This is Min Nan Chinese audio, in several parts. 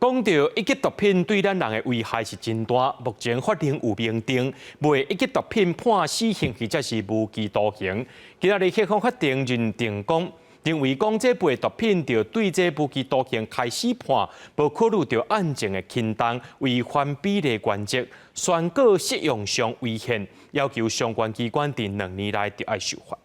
講到一級毒品對咱人的危害是真大，目前法令有明定，賣一級毒品判死刑或者是無期徒刑。今仔日憲法法庭認定講，認為講這賣毒品著對這無期徒刑開始判，無考慮著案情的輕重，違反比例原則，宣告適用上違憲，要求相關機關佇2年內著愛修法。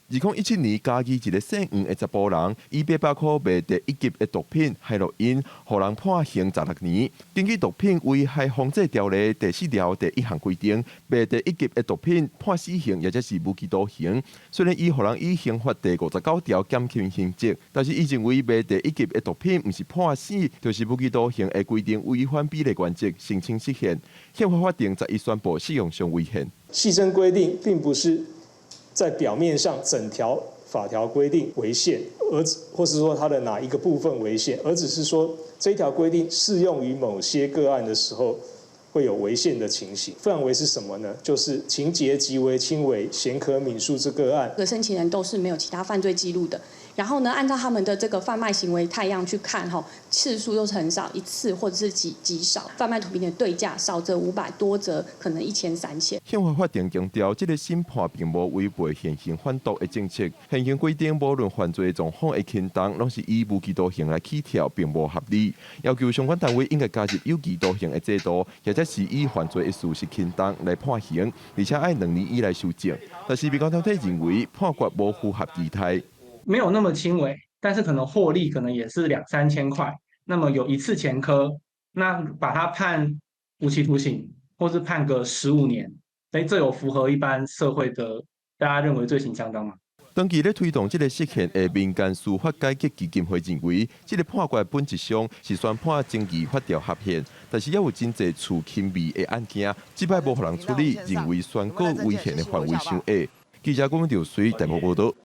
2017年，嘉義一个姓黃的查埔人，以800箍賣第一級的毒品海洛因，予人判刑16年。根據《毒品危害防制條例》第4條第1項規定，賣第一級的毒品判死刑，抑或是無期徒刑。雖然伊予人以刑法第59條減輕刑責，但是伊認為賣第一級的毒品毋是判死，就是無期徒刑的規定違反比例原則，申請釋憲。憲法法庭十一宣布適用上違憲。細則規定並不是在表面上整條法條規定違憲，而或是說它的哪一個部分違憲，而只是說這條規定適用於某些個案的時候會有違憲的情形。範圍是什麼呢？就是情節極為輕微、顯可憫恕之個案。個申請人都是沒有其他犯罪記錄的。然後呢，按照他們的這個販賣行為態樣去看，哈，次數都是很少，一次或者是極極少。販賣毒品的對價少則500，多則可能1000、3000。憲法法庭強調，這个審判並無違背現行反毒的政策。現行規定，無論犯罪狀況的輕重，攏是以無期徒刑來起跳，並無合理。要求相關單位應該加入有期徒刑的制度，或者是以犯罪的事實輕重來判刑，而且愛2年以內修正。但是，民間團體認為判決無符合期待。沒有那麼輕微，但是可能獲利可能也是兩三千塊。那麼有一次前科，那把他判無期徒刑，或是判個15年，誒，這有符合一般社會的大家認為罪行相當嗎？長期咧推動這个釋憲的民間司法改革基金會認為，這个判決本質上是宣判爭議法條合憲，但是猶有真濟處輕微的案件，這擺無予人處理，認為宣告違憲的範圍傷狹。記者郭文丟水台北報道。